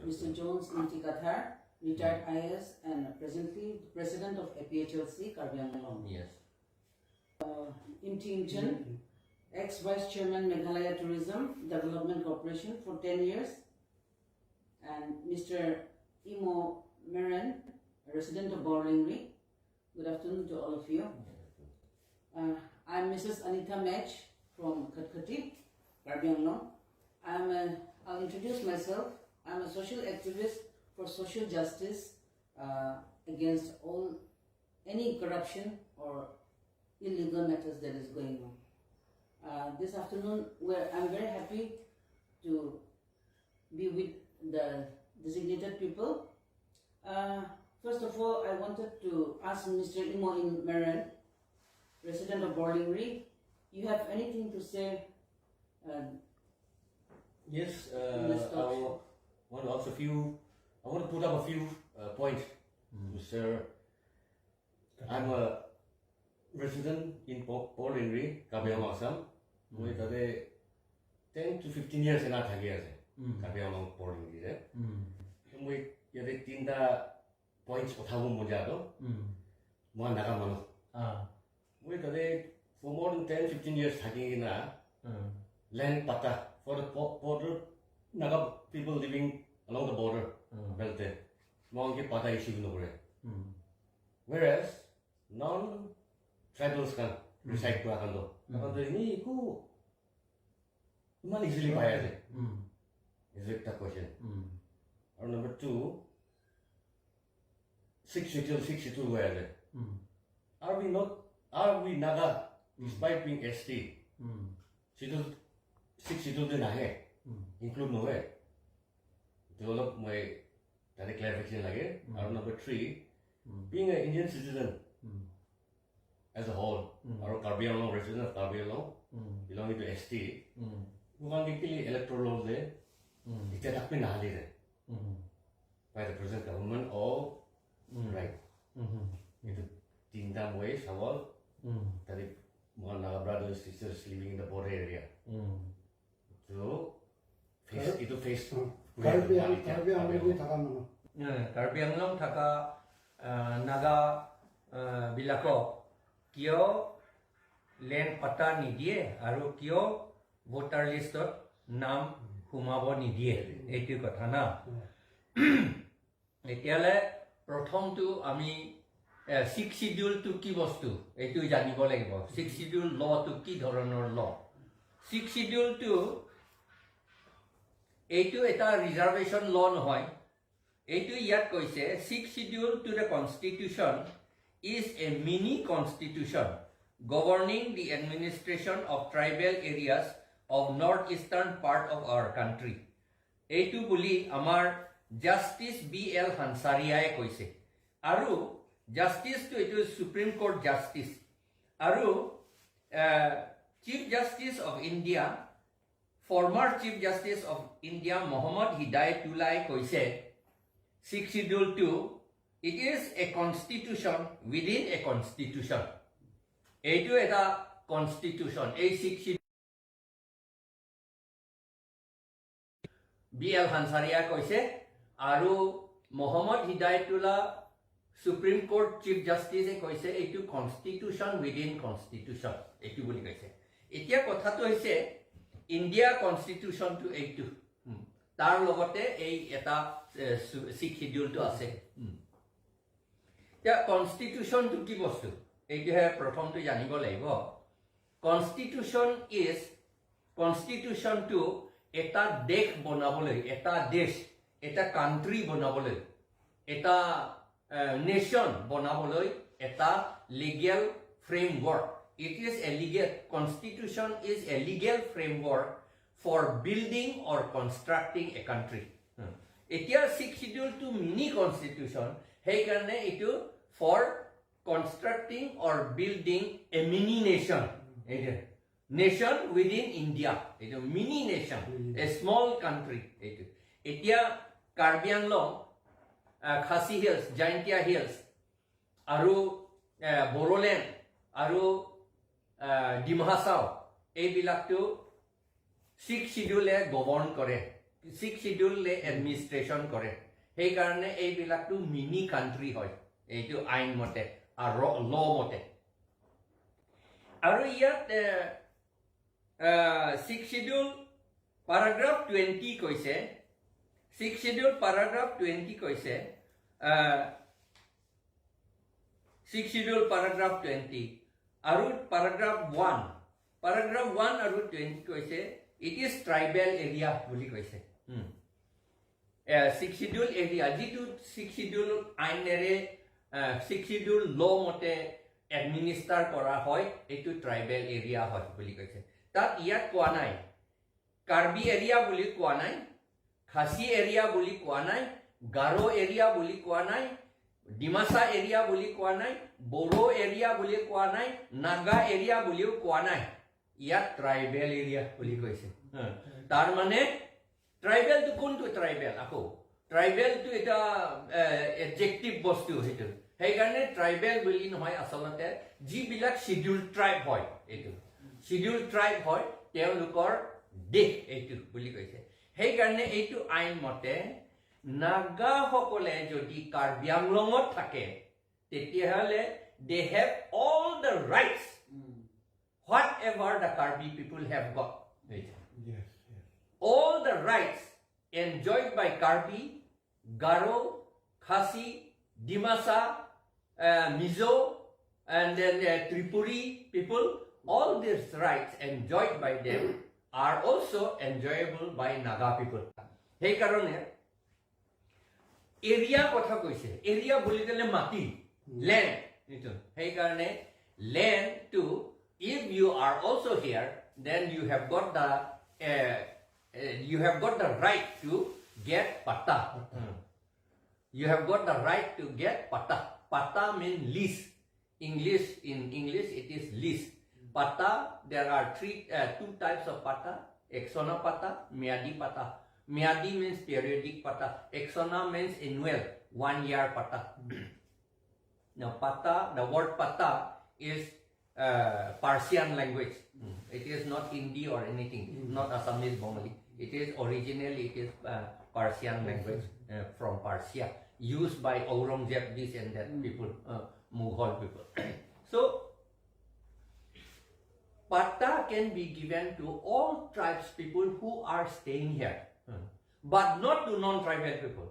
Mr. Jones Ingti Kathar, retired IAS and presently the President of APHLC, Karbi Anglong. Imti Imchen, ex-Vice Chairman, Meghalaya Tourism Development Corporation for 10 years, and Mr. Imo Meren, a resident of Borlingri. Good afternoon to all of you. I'm Mrs. Anita Mech from Khatkati, Karbi Anglong. I'll introduce myself. I'm a social activist for social justice against all any corruption or illegal matters that is going on. This afternoon, where I'm very happy to be with the designated people. First of all, I wanted to ask Mr. Imo in Meren, resident of Borlingri, you have anything to say? Yes, In this I talk. Want to ask a few. I want to put up a few points to sir. I'm a resident in Borlingri, Karbi Anglong, Assam. মই তাতে 10 to 15 years এনা থাকি আছে কাৰ্বি আংলং বৰলিংৰিতে। মই ইয়াতে তিনিটা points পঠাব মন যায় আৰু মই নাগা মানুহ। মই তাতে for more than 10-15 years থাকি কিনা land patta for the border Naga people living along the border belt there. মংকে পাতা issue নকৰে, whereas non tribals খান reside কৰা খান তো এনেই একো ইমান ইজিলি পাই আছে, is একটা question. আৰু number two, six schedule হৈ আছে। Are we not, are we Naga, despite being ST, schedule, six schedule নাহে, ইনক্লুড নহয়, এইটো অলপ মই তাতে ক্লেৰিফিকেশ্যন লাগে। আৰু number three, being a Indian citizen as a whole আৰু Karbi Anglong, resident of Karbi Anglong belonging to ST, মোক কেলে ইলেক্ট্ৰল ৰোল যে এতিয়া তাক নাহালি যায় by the present government or right? এইটো তিনিটা মই চাবল তাতে মই Naga brothers, sisters living in the border area তো ফেচ এইটো ফেচ। কাৰ্বি আংলং থকা মানুহ। কাৰ্বি আংলং থকা নাগা বিলাকক কিয় লেণ্ড পাতা নিদিয়ে আৰু কিয় ভোটাৰ লিষ্টত নাম সোমাব নিদিয়ে, এইটো কথা না? এতিয়ালৈ প্ৰথমটো আমি ছিক্স চিডিউলটো কি বস্তু এইটো জানিব লাগিব। ছিক্স চিডিউল লটো কি ধৰণৰ ল? ছিক্স চিডিউলটো এইটো এটা ৰিজাৰ্ভেশ্যন ল নহয়। এইটো ইয়াত কৈছে, Six Schedule to the Constitution is a mini constitution governing the administration of tribal areas of north eastern part of our country. এইটো বুলি আমাৰ জাষ্টিছ বি এল হানচাৰিয়াই কৈছে। আৰু জাষ্টিছটো এইটো সুপ্ৰিম কোৰ্ট জাষ্টিছ আৰু Chief Justice of India, former Chief Justice of India Mohammad হিদায়তুল্লাই কৈছে six চিডিউলটো it is a constitution within a constitution. এইটো এটা কনষ্টিটিউশ্যন। এই ছিক্স বি এল হানচাৰিয়া কৈছে আৰু মহম্মদ হিদায়তুল্লাহ সুপ্ৰিম কোৰ্ট চিফ জাষ্টিছে কৈছে এইটো কনষ্টিটিউশ্যন উইদিন কনষ্টিটিউশ্যন এইটো বুলি কৈছে। এতিয়া কথাটো হৈছে ইণ্ডিয়া কনষ্টিটিউশ্যনটো এইটো, তাৰ লগতে এই এটা ছিক্স শিডিউলটো আছে। এতিয়া কনষ্টিটিউশ্যনটো কি বস্তু এইটোহে প্ৰথমটো জানিব লাগিব। কনষ্টিটিউশ্যন is কনষ্টিটিউশ্যনটো এটা দেশ বনাবলৈ, এটা দেশ, এটা কাণ্ট্ৰি বনাবলৈ, এটা নেশ্যন বনাবলৈ এটা legal framework. It is a legal constitution is a legal framework for building or constructing a country. এতিয়া ছিক্স শিডিউলটো মিনি কনষ্টিটিউশ্যন, সেইকাৰণে এইটো for constructing or building a mini nation, এইটো নেশ্যন উইদিন ইণ্ডিয়া, এইটো mini nation, a small country এইটো। এতিয়া কাৰ্বি আংলং, খাচী hills, Jaintia hills আৰু বড়োলেণ্ড আৰু ডিমাহাচাও, এইবিলাকটো ছিক্স শিডিউলে গভৰ্ণ কৰে। ছিক্স চিডিউলে এডমিনিষ্ট্ৰেশ্যন কৰে। সেইকাৰণে এইবিলাকটো মিনি কাণ্ট্ৰি হয় এইটো আইন মতে আৰু ল মতে। আৰু ইয়াত ছিক্স চিডিউল পাৰাগ্ৰাফ 20 কৈছে, ছিক্স চিডিউল পাৰাগ্ৰাফ 20 কৈছে, ছিক্স চিডিউল পাৰাগ্ৰাফ 20 আৰু পেৰাগ্ৰাফ 1 আৰু 20 কৈছে, it is tribal area বুলি কৈছে। ছিক্স চিডিউল এৰিয়া যিটো ছিক্স চিডিউল আইনেৰে, ছিক্স চিডিউল ল মতে এডমিনিষ্টাৰ কৰা হয়, এইটো ট্ৰাইবেল এৰিয়া হয় বুলি কৈছে। তাত ইয়াত কোৱা নাই কাৰ্বি এৰিয়া বুলি কোৱা নাই, খাচী এৰিয়া বুলি কোৱা নাই, গাৰো এৰিয়া বুলি কোৱা নাই, ডিমাচা এৰিয়া বুলি কোৱা নাই, বড়ো এৰিয়া বুলি কোৱা নাই, নাগা এৰিয়া বুলিও কোৱা নাই। ইয়াত ট্ৰাইবেল এৰিয়া বুলি কৈছে। তাৰ মানে ট্ৰাইবেলটো কোনটো ট্ৰাইবেল? আকৌ ট্ৰাইবেলটো এটা এডজেক্টিভ বস্তু সেইটো। সেইকাৰণে ট্ৰাইবেল বুলি নহয়, আচলতে যিবিলাক চিডিউল ট্ৰাইব হয়, এইটো চিডিউল ট্ৰাইব হয়, তেওঁলোকৰ দেশ এইটো বুলি কৈছে। সেইকাৰণে এইটো আইন মতে নাগাসকলে যদি কাৰ্বি আংলঙত থাকে, তেতিয়াহ'লে they have all the rights whatever the Karbi people have got. All the rights enjoyed by Karbi, Garo, Khasi, Dimasa, Mizo, and then Tripuri people, all these rights enjoyed by them are also enjoyable by Naga people. সেইকাৰণে area কথা কৈছে। Area বুলি ক'লে মাটি, land এইটো। সেইকাৰণে লেণ্ডটো, if you are also here, then you have got the right to get patta. You have got the right to get patta. Patta mean lease. English, in English it is lease. Patta, there are three two types of patta: eksona patta, miadi patta. Miadi means periodic patta. Eksona means annual, 1 year patta. Now patta, the word patta is Persian language. It is not Hindi or anything, not Assamese, Bengali. It is originally, it is Persian language from Persia, used by Aurangzeb, this and that people, Mughal people. So patta can be given to all tribes people who are staying here, but not to non-tribal people.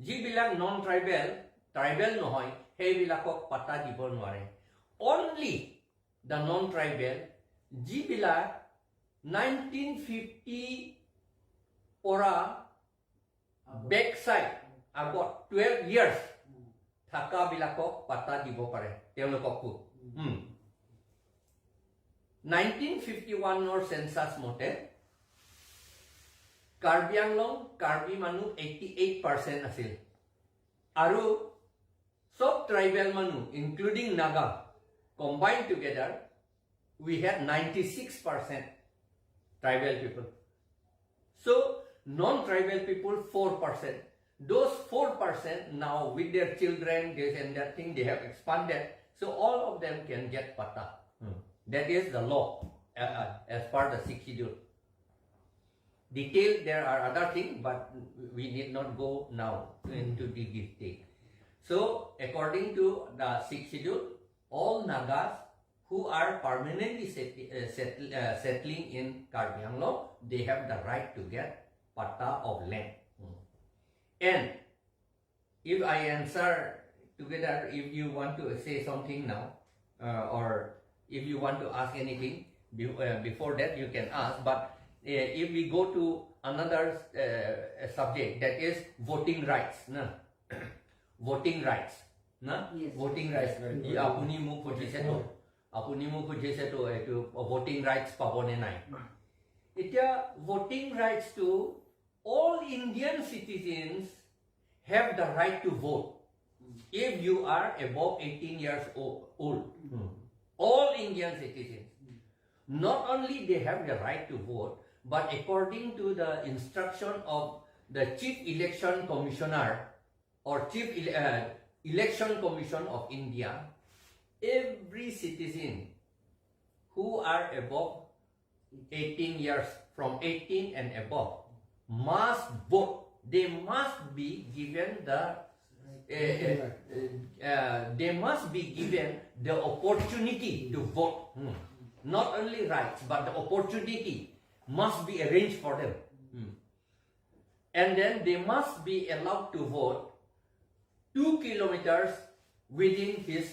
যিবিলাক non tribal, tribal নহয়, সেইবিলাকক পাত্তা দিব নোৱাৰে। Only the non tribal যিবিলাক 1950 পৰা back side আগত 12 years থকাবিলাকক পাত্তা দিব পাৰে তেওঁলোককো। 1951ৰ চেঞ্চাছ মতে কাৰ্বি আংলং কাৰ্বি মানুহ 88% আছিল আৰু চব ট্ৰাইবেল মানুহ including Naga combine together we had 96% tribal people. So non-tribal people 4%. Those 4% now with their children, this and that thing, they have expanded. So all of them can get patta. That is the law as per the sixth schedule. Detail, there are other things, but we need not go now into the detail. So according to the sixth schedule, all Nagas who are permanently settling in Karbi Anglong, they have the right to get patta of land. And if I answer together, if you want to say something now, or if you want to ask anything before that, you can ask. But if we go to another subject, that is voting rights, na? Voting rights, na? Yes. Voting rights. আপুনি মোক সুধিছেতো এইটো voting rights পাবনে নাই। এতিয়া voting ৰাইটছটো, all Indian citizens have the right to vote if you are above 18 years old. All Indian citizens. Not only they have the right to vote, but according to the instruction of the Chief Election Commissioner or Chief Election Commission of India, every citizen who are above 18 years, from 18 and above, must vote. They must be given the they must be given the opportunity to vote. Not only rights, but the opportunity must be arranged for them. And then they must be allowed to vote 2 kilometers within his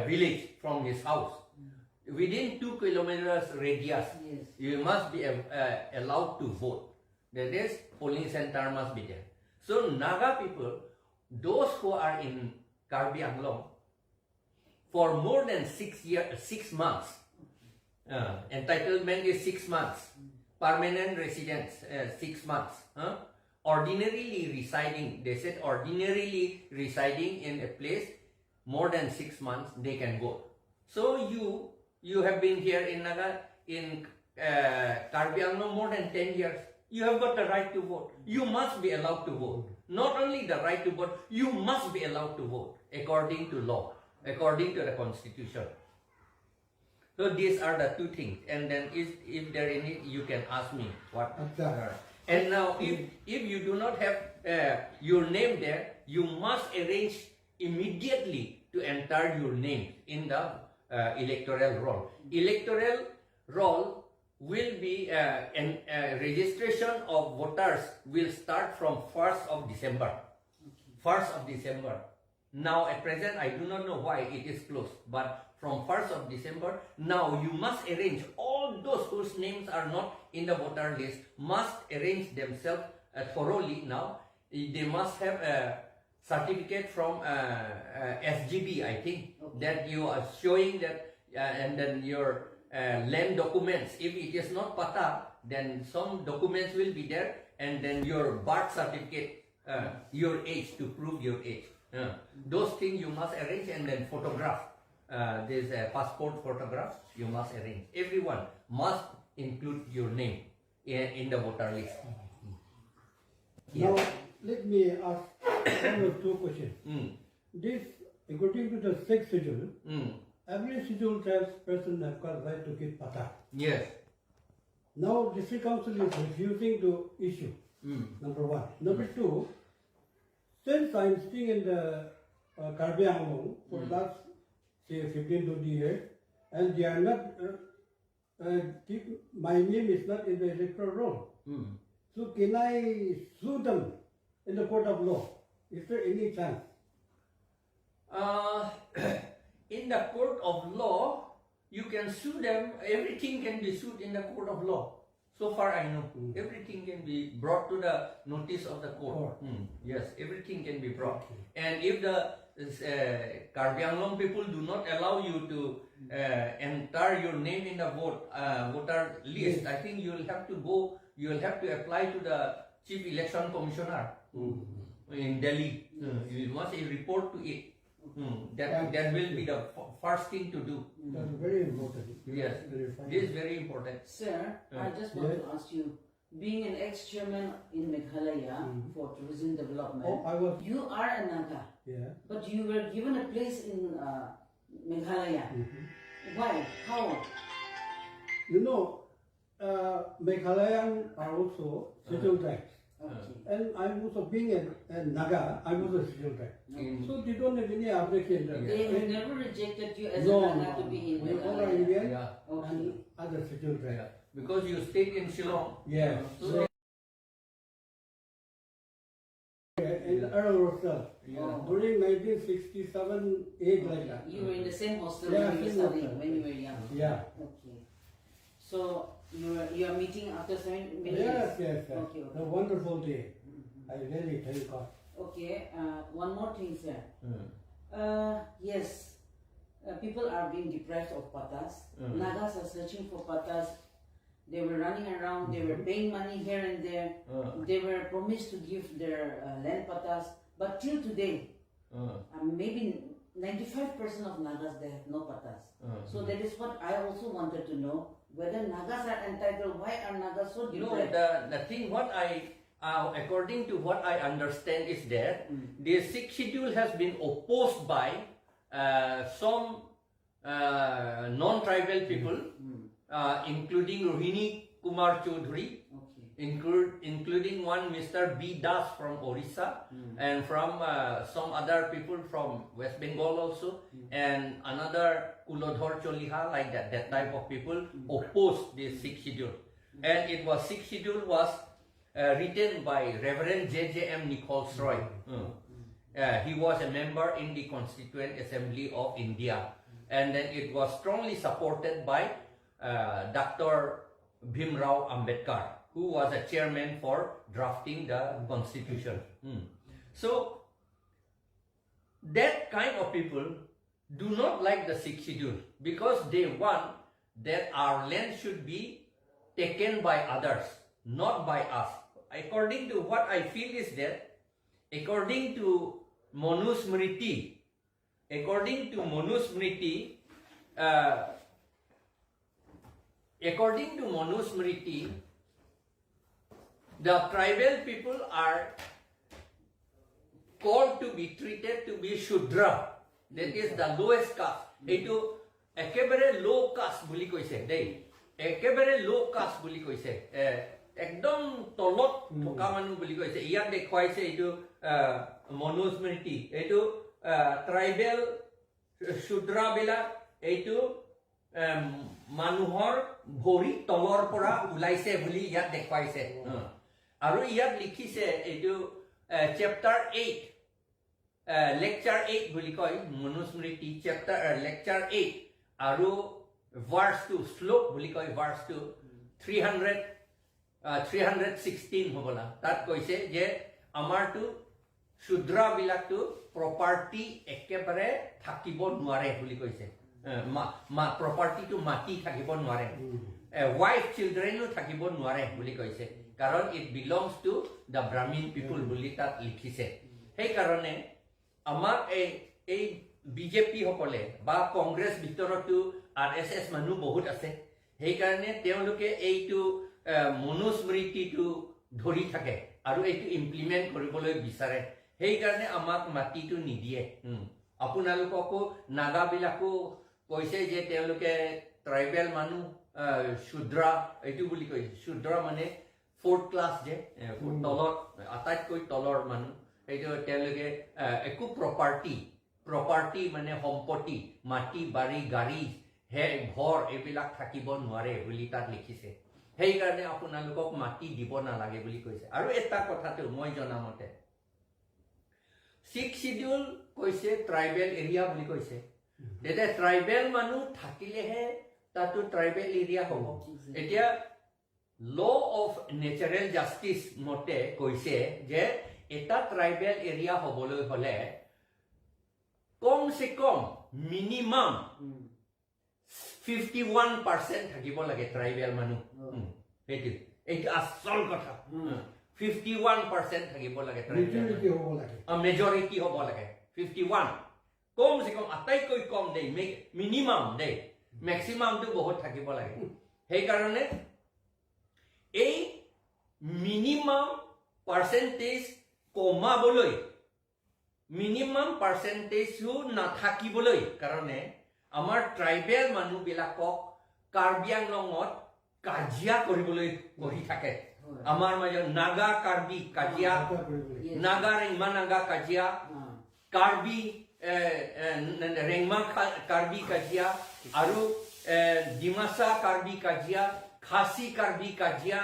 village from his house. Within 2 kilometers radius, you must be allowed to vote. That is, polling center must be there. So Naga people, those who are in Karbi Anglong, for more than 6 year, 6 months, entitlement is 6 months. Permanent residence, 6 months. Huh? Ordinarily residing, they said ordinarily residing in a place more than 6 months, they can vote. So you have been here in Naga, in Karbi Anglong more than 10 years. You have got the right to vote. You must be allowed to vote. Not only the right to vote, you must be allowed to vote according to law, according to the constitution. So these are the two things. And then if there any, you can ask me what. আচ্ছা। And now, if you do not have your name there, you must arrange immediately to enter your name in the electoral roll. Electoral roll will be and registration of voters will start from 1st of December. 1st of December. Now at present, I do not know why it is closed, but from 1st of December, now you must arrange all those whose names are not in the voter list must arrange themselves thoroughly now. They must have a certificate from SGB, I think, that you are showing that, and then your land documents. If it is not patta, then some documents will be there, and then your birth certificate, your age, to prove your age. Those things you must arrange, and then photograph. There's a passport photograph you must arrange. Everyone must include your name in the voter list. Now, let me ask one or two questions. This, according to the sixth schedule, every scheduled tribe person have got right to get patta. Yes. Now, district council is refusing to issue. Number one. Number two, since I'm staying in the Karbi Anglong for last, say, 15, 20 years, and they are not, my name is not in the electoral roll. So can I sue them in the court of law? Is there any chance? In the court of law, you can sue them. Everything can be sued in the court of law. So far I know, everything can be brought to the notice of the court. Court. Yes, everything can be brought. And if the Karbi Anglong people do not allow you to enter your name in the voter list, I think you will have to go. You will have to apply to the Chief Election Commissioner in Delhi. You must report to it. That will be the first thing to do. That's very important. Yes, Verify. this is very important. Sir, I just want to ask you, being an ex-chairman in Meghalaya for tourism development, Oh, I was, you are a Naga, but you were given a place in Meghalaya. Why? How? Meghalayan are also scheduled tribes. Okay. And I'm also being a Naga, I'm also scheduled tribe. So they don't have any objection. They have never rejected you as No, a Naga no, to be in we all are Meghalaya. Indian Okay. and other scheduled tribe. Yeah. Because you stayed in Shillong. Yes. So, In Earl Russell, during 1967, 8 like that. You were in the same hostel Yeah, when you were same studying, hostel. when you were young. Yeah. Okay. So you are meeting after so many Yes, years. yes. Okay. A wonderful day. I really thank God. Okay. One more thing, sir. Yes, people are being deprived of patas. Nagas are searching for patas. They were running around. They were paying money here and there. They were promised to give their land patas, but till today, maybe 95% of Nagas, they have no patas. So that is what I also wanted to know, whether Nagas are entitled. Why are Nagas so No, deprived? the thing what I, according to what I understand is that the sixth schedule has been opposed by some non-tribal people, including Rohini Kumar Chaudhary. Including one Mr. B. Das from Orissa and from some other people from West Bengal also, and another Kulodhar Choliha, like that type of people opposed this Sixth Schedule. And it was Sixth Schedule was written by Reverend J.J.M. Nichols Roy. He was a member in the Constituent Assembly of India. And then it was strongly supported by Dr. Bhimrao Ambedkar, who was a chairman for drafting the constitution. So, that kind of people do not like the Sixth Schedule because they want that our land should be taken by others, not by us. According to what I feel is that, according to Manusmriti, according to Manusmriti, the tribal people are called to be treated to be Shudra. That is the lowest caste. এইটো একেবাৰে ল' caste বুলি কৈছে দেই, একেবাৰে ল' caste বুলি কৈছে, একদম তলত থকা মানুহ বুলি কৈছে। ইয়াত দেখুৱাইছে এইটো মনুস্মৃতি, এইটো ট্ৰাইবেল শূদ্ৰাবিলাক এইটো মানুহৰ ভৰি তলৰ পৰা ওলাইছে বুলি ইয়াত দেখুৱাইছে। আৰু ইয়াত লিখিছে এইটো চেপ্টাৰ 8, লেকচাৰ 8 বুলি কয়, মনুস্মৃতি চেপ্টাৰ লেকচাৰ 8 আৰু ভাৰ্চটো, শ্লোক বুলি কয়, ভাৰ্চটো 316 হ'বলা। তাত কৈছে যে আমাৰতো শূদ্ৰাবিলাকতো প্ৰপাৰ্টি একেবাৰে থাকিব নোৱাৰে বুলি কৈছে। প্ৰপাৰ্টিটো মাটি থাকিব নোৱাৰে, ৱাইফ চিলড্ৰেনো থাকিব নোৱাৰে বুলি কৈছে, কাৰণ it belongs to the Brahmin people বুলি তাত লিখিছে। সেইকাৰণে আমাক এই বিজেপিসকলে বা কংগ্ৰেছ ভিতৰতো আৰএছএছ মানুহ বহুত আছে, সেইকাৰণে তেওঁলোকে এইটো মনুস্মৃতিটো ধৰি থাকে আৰু এইটো ইমপ্লিমেণ্ট কৰিবলৈ বিচাৰে। সেইকাৰণে আমাক মাটিটো নিদিয়ে। আপোনালোককো নাগাবিলাকো কৈছে যে তেওঁলোকে ট্ৰাইবেল মানুহ, শূদ্ৰা এইটো বুলি কৈছে। শূদ্ৰ মানে ফ'ৰ্থ ক্লাছ যে, তলত, আটাইতকৈ তলৰ মানুহ। সেইটো তেওঁলোকে একো প্ৰপাৰ্টি মানে সম্পত্তি, মাটি বাৰী গাড়ী হে ঘৰ এইবিলাক থাকিব নোৱাৰে বুলি তাত লিখিছে। সেইকাৰণে আপোনালোকক মাটি দিব নালাগে বুলি কৈছে। আৰু এটা কথাটো মই জনামতে ছিক্স চিডিউল কৈছে ট্ৰাইবেল এৰিয়া বুলি কৈছে। তেতিয়া ট্ৰাইবেল মানুহ থাকিলেহে তাতো ট্ৰাইবেল এৰিয়া হ'ব। এতিয়া ল অফ নেচাৰেল জাষ্টিছ মতে কৈছে যে এটা ট্ৰাইবেল এৰিয়া হ'বলৈ হ'লে কমচে কম মিনিমাম 51% থাকিব লাগে ট্ৰাইবেল মানুহ। সেইটো এইটো আচল কথা। 51% থাকিব লাগে ট্ৰাইবেল। মেজৰিটি হ'ব লাগে। মেজৰিটি হ'ব লাগে 51 কমচে কম, আটাইতকৈ কম দেই, মিনিমাম দেই, মেক্সিমামটো বহুত থাকিব লাগে। সেইকাৰণে এই মিনিমাম পাৰ্চেণ্টেজ কমাবলৈ, মিনিমাম পাৰ্চেণ্টেজো নাথাকিবলৈ কাৰণে আমাৰ ট্ৰাইবেল মানুহবিলাকক কাৰ্বি আংলঙত কাজিয়া কৰিবলৈ কৰি থাকে। আমাৰ মাজত নাগা কাৰ্বি কাজিয়া, কৰিব লাগে। নাগা ৰেংমা নাগা কাজিয়া, কাৰ্বি ৰেংমা কাৰ্বি কাজিয়া আৰু ডিমাচা কাৰ্বি কাজিয়া, খাচী কাৰ্বি কাজিয়া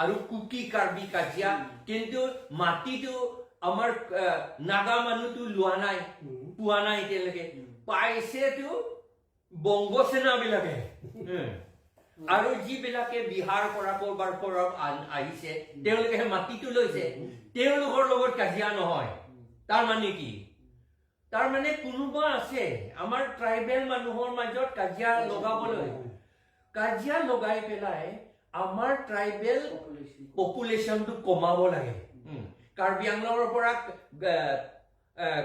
আৰু কুকি কাৰ্বি কাজিয়া। কিন্তু মাটিটো আমাৰ নাগা মানুহটো লোৱা নাই, পোৱা নাই এতিয়ালৈকে। পাইছেতো বংগসেনাবিলাকে আৰু যিবিলাকে বিহাৰ পৰা কৰবাৰ পৰা আহিছে, তেওঁলোকে মাটিটো লৈছে, তেওঁলোকৰ লগত কাজিয়া নহয়। তাৰ মানে কি? তাৰ মানে কোনোবা আছে আমাৰ ট্ৰাইবেল মানুহৰ মাজত কাজিয়া লগাবলৈ। কাজিয়া লগাই পেলাই আমাৰ ট্ৰাইবেল পপুলেশ্যনটো কমাব লাগে, কাৰ্বি আংলঙৰ পৰা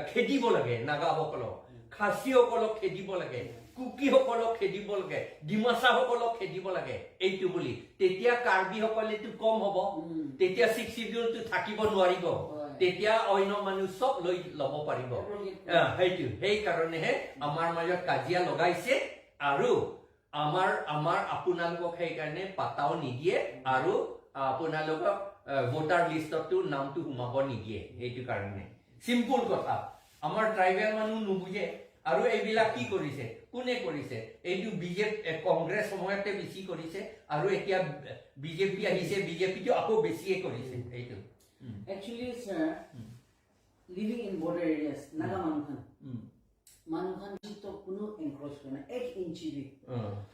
খেদিব লাগে নাগাসকলক, খাচীসকলক খেদিব লাগে, কুকিসকলক খেদিব লাগে, ডিমাচাসকলক খেদিব লাগে এইটো বুলি। তেতিয়া কাৰ্বিসকলেতো কম হ'ব, তেতিয়া ছিক্স চিডিউলটো থাকিব নোৱাৰিব, তেতিয়া অন্য মানুহ চব লৈ ল'ব পাৰিব। সেইটো সেইকাৰণেহে আমাৰ মাজত কাজিয়া লগাইছে আৰু আমাৰ আপোনালোকক সেইকাৰণে পাতাও নিদিয়ে আৰু আপোনালোকক ভোটাৰ লিষ্টতো নামটো সোমাব নিদিয়ে। সেইটো কাৰণে চিম্পুল কথা, আমাৰ ট্ৰাইবেল মানুহ নুবুজে। আৰু এইবিলাক কি কৰিছে, কোনে কৰিছে? এইটো বিজেপি, কংগ্ৰেছ সময়তে বেছি কৰিছে আৰু এতিয়া বিজেপি আহিছে, বিজেপিটো আকৌ বেছিয়ে কৰিছে এইটো। Actually, sir, living in border areas, Naga মানুহখান, মানুহখান তো কোনো এনক্ৰচ কৰে নাই এক ইঞ্চি বি।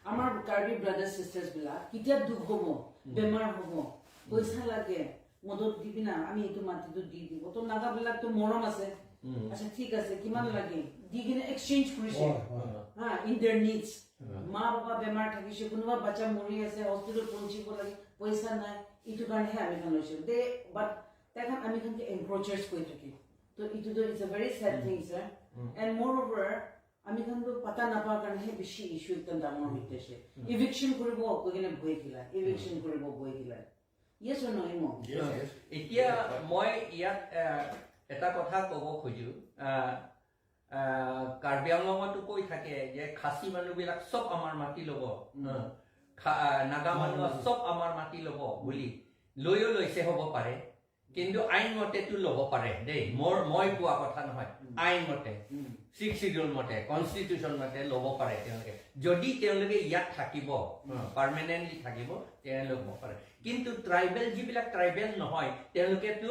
আমাৰ কাৰ্বি ব্ৰাদাৰ্ছ চিষ্টাৰ্ছ বিলাক কেতিয়া দুখ হ'ব, বেমাৰ হ'ব, পইচা লাগে, মদত দিবি না, আমি এইটো মাটিটো দি দিব। তো নাগাবিলাকতো মৰম আছে, আচ্ছা ঠিক আছে, কিমান লাগে, দি কিনে এক্সচেঞ্জ কৰিছে। হা, ইন there needs. মা বাবা বেমাৰ থাকিছে, কোনোবা বাচ্চা মৰি আছে, হস্পিটেল পहुঁচিব লাগে, পইচা নাই, এইটো কাৰণেহে আমি খান লৈছো দে। বাট তাইখান আমি খানকে এনক্ৰচাৰ্ছ কৰি থাকি। তো এইটোতো it's a very sad thing, sir. And moreover, আমি খানতো পাতা নাপাৰ কাৰণেহে বেছি ইছ্যু একদম ডাঙৰ হৈ গৈছে। ইভিকশ্যন কৰিব কৈ কিনে ভয় খিলায়, ইভিকশ্যন কৰিব ভয় খিলায়। Yes or no, Imo? Yes. এতিয়া মই ইয়াত এটা কথা ক'ব খোজো। কাৰ্বি আংলঙতো কৈ থাকে যে খাচী মানুহবিলাক চব আমাৰ মাটি ল'ব, নাগা মানুহ চব আমাৰ মাটি ল'ব বুলি। লৈও লৈছে হ'ব পাৰে, কিন্তু আইনমতেতো ল'ব পাৰে দেই। মই কোৱা কথা নহয়, আইনমতে, ছিক্স চিডিউল মতে, কনষ্টিটিউশ্যন মতে ল'ব পাৰে তেওঁলোকে। যদি তেওঁলোকে ইয়াত থাকিব, পাৰ্মানেণ্টলি থাকিব, তেওঁলোকে ল'ব পাৰে। কিন্তু ট্ৰাইবেল, যিবিলাক ট্ৰাইবেল নহয়, তেওঁলোকেতো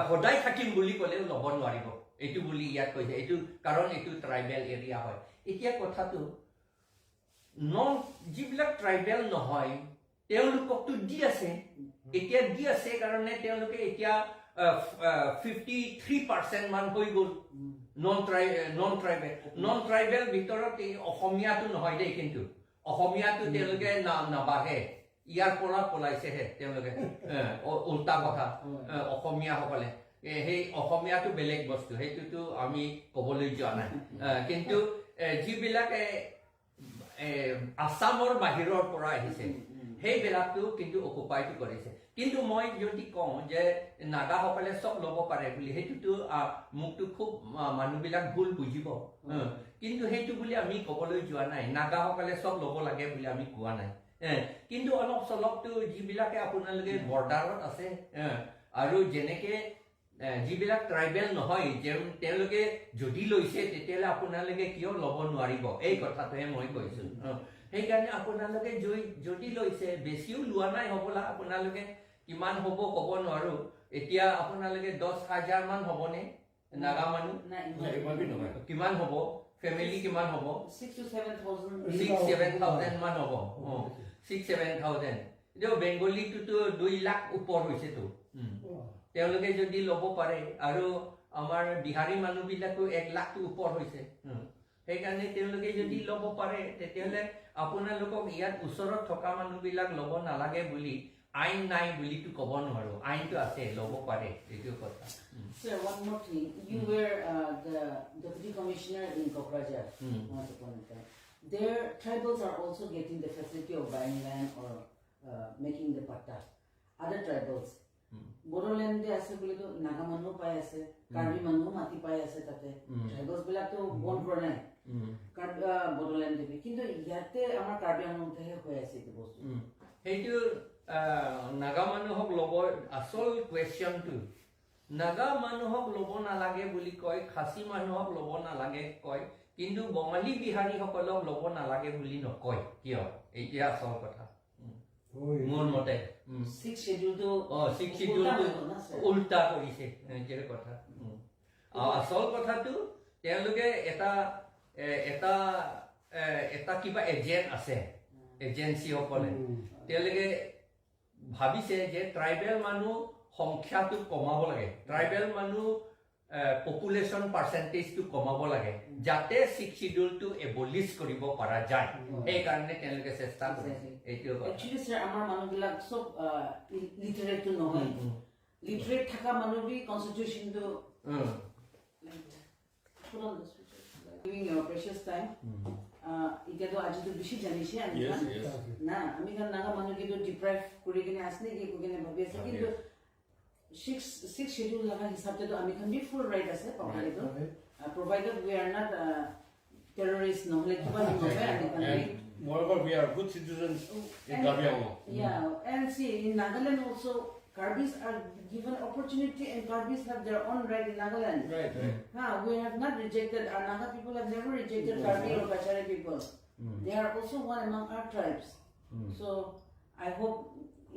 সদায় থাকিম বুলি ক'লেও ল'ব নোৱাৰিব এইটো বুলি ইয়াত কৈছে। এইটো কাৰণ এইটো ট্ৰাইবেল এৰিয়া হয়। এতিয়া কথাটো নন যিবিলাক ট্ৰাইবেল নহয়, তেওঁলোককতো দি আছে। এতিয়া দি আছে কাৰণে তেওঁলোকে এতিয়া 53% মান হৈ গ'ল non tribal. Non tribal ভিতৰত এই অসমীয়াটো নহয় দেই, কিন্তু অসমীয়াটো তেওঁলোকে নাবাঢ়ে, ইয়াৰ পৰা পলাইছেহে তেওঁলোকে। উল্টা কথা, অসমীয়াসকলে সেই অসমীয়াটো বেলেগ বস্তু, সেইটোতো আমি ক'বলৈ যোৱা নাই। কিন্তু যিবিলাক আছামৰ বাহিৰৰ পৰা আহিছে, সেইবিলাকটো কিন্তু অকুপাইটো কৰিছে। কিন্তু মই যদি কওঁ যে নাগাসকলে চব ল'ব পাৰে বুলি, সেইটোতো মোকতো খুব মানুহবিলাক ভুল বুজিব। কিন্তু সেইটো বুলি আমি ক'বলৈ যোৱা নাই, নাগাসকলে চব ল'ব লাগে বুলি আমি কোৱা নাই। কিন্তু অলপ চলপটো যিবিলাকে আপোনালোকে বৰ্ডাৰত আছে আৰু যেনেকে যিবিলাক ট্ৰাইবেল নহয়, তেওঁলোকে যদি লৈছে, তেতিয়াহ'লে আপোনালোকে কিয় ল'ব নোৱাৰিব? এই কথাটোহে মই কৈছো। সেইকাৰণে আপোনালোকে যদি লৈছে, বেছিও লোৱা নাই হ'বলা। আপোনালোকে কিমান হ'ব ক'ব নোৱাৰো। এতিয়া আপোনালোকে 10,000 মান হ'বনে নাগা মানুহ? নাই। নাই, ইমান নহয়। কিমান হ'ব? ফেমিলি কিমান হ'ব? 6 to 7 thousand. 6-7 thousand মান হ'ব। 6-7 থাউজেণ্ড। এতিয়া বেংগলীটোতো 2 লাখ ওপৰ হৈছেতো। তেওঁলোকে যদি ল'ব পাৰে, আৰু আমাৰ বিহাৰী মানুহবিলাকো 1 লাখটো ওপৰ হৈছে। সেইকাৰণে তেওঁলোকে যদি ল'ব পাৰে, তেতিয়াহ'লে আপোনালোকক ইয়াত ওচৰত থকা মানুহবিলাক ল'ব নালাগে বুলি আইন নাই বুলিতো ক'ব নোৱাৰো। আইনটো আছে, ল'ব পাৰে, এইটো কথা। Sir, one more thing. You were the deputy commissioner in Kokrajhar once upon a time. There, tribals are also getting the facility of buying land or making the patta. Other tribals. বড়োলেণ্ডে আছে বুলিতো নাগা মানুহো পাই আছে, কাৰ্বি মানুহো মাটি পাই আছে তাতে। ট্ৰাইবলছ বিলাকতো বন্ধ কৰা নাই কাৰ্বি বড়োলেণ্ডে। কিন্তু ইয়াতে আমাৰ কাৰ্বি আংলংতেহে হৈ আছে এইটো বস্তু। সেইটো নাগা মানুহক ল'ব, আচল কুৱেশ্যনটো নাগা মানুহক ল'ব নালাগে বুলি কয়, খাচী মানুহক ল'ব নালাগে কয়, কিন্তু বঙালী বিহাৰীসকলক ল'ব নালাগে বুলি নকয় কিয়? এতিয়া আচল কথা মোৰ মতে। ছিক্স শ্বেডিউলটো অ, ছিক্স চিডিউলটো উল্টা কৰিছে, এইটোৱে কথা। আৰু আচল কথাটো তেওঁলোকে এটা এ, এটা এ, এটা কিবা এজেণ্ট আছে, এজেঞ্চিসকলে তেওঁলোকে ভাবিছে যে ট্ৰাইবেল মানুহ সংখ্যাটো কমাব লাগে, ট্ৰাইবেল মানুহ পপুলেশ্যন পাৰ্চেণ্টেজটো কমাব লাগে, যাতে ছিক্স চিডিউলটো এবলিছ কৰিব পৰা যায়। সেইকাৰণে তেওঁলোকে চেষ্টা কৰিছে, এইটোৱে কথা। একচুৱেলি ছাৰ, আমাৰ মানুহবিলাক চব লিটাৰেটটো নহয়। লিটাৰেট থকা মানুহ B কনষ্টিটিউশ্যনটো put on the switch. Giving your precious time. এতিয়াতো আজিতো বেছি জানিছে আমি। Yes. না, আমি কাৰণ নাগা মানুহ কিন্তু ডিপ্ৰাইভ কৰি কিনে আছে নেকি কৈ কিনে ভাবি আছে। কিন্তু ছিক্স শ্বেডিউল লগা হিচাপতেতো আমি খান বি ফুল ৰাইট আছে পাবলিকটো, provided we are not terrorist নহ'লে কিবা নহয় আমি খান B. And Moreover, we are good citizens in Karbi Anglong. Yeah, and see, in Nagaland also, Karbis are given opportunity and Karbis have their own right in Nagaland. Right. We have not rejected, our Naga people have never rejected Karbi or Kachari people. They are also one among our tribes. So I hope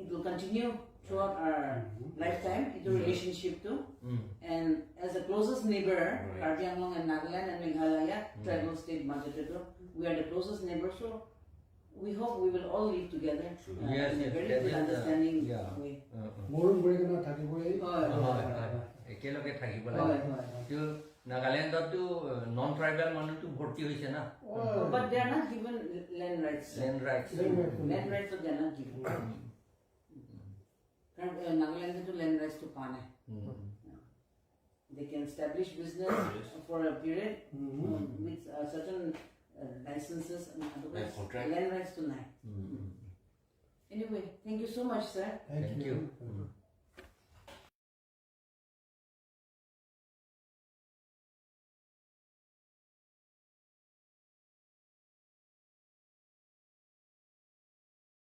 it will continue throughout our lifetime, the relationship too. And as the closest neighbor, Karbi Anglong and Nagaland and Meghalaya, tribal state মাজতেতো, we are the closest neighbor, so we hope we will all live together in a very that good is understanding way. মৰম কৰি কেনে থাকিবই। হয়, একেলগে থাকিব লাগে। কিন্তু নাগালেণ্ডতো non tribal মানুহটো ভৰ্তি হৈছে না। But they are not given land rights. Land rights. Land rights they are not given. কাৰণ নাগালেণ্ডতো land rights টো পোৱা নাই। They can establish business for a period with certain licenses and otherwise Like contract. Land rights to নাই. Anyway, thank you so much, sir. Thank Thank you. You.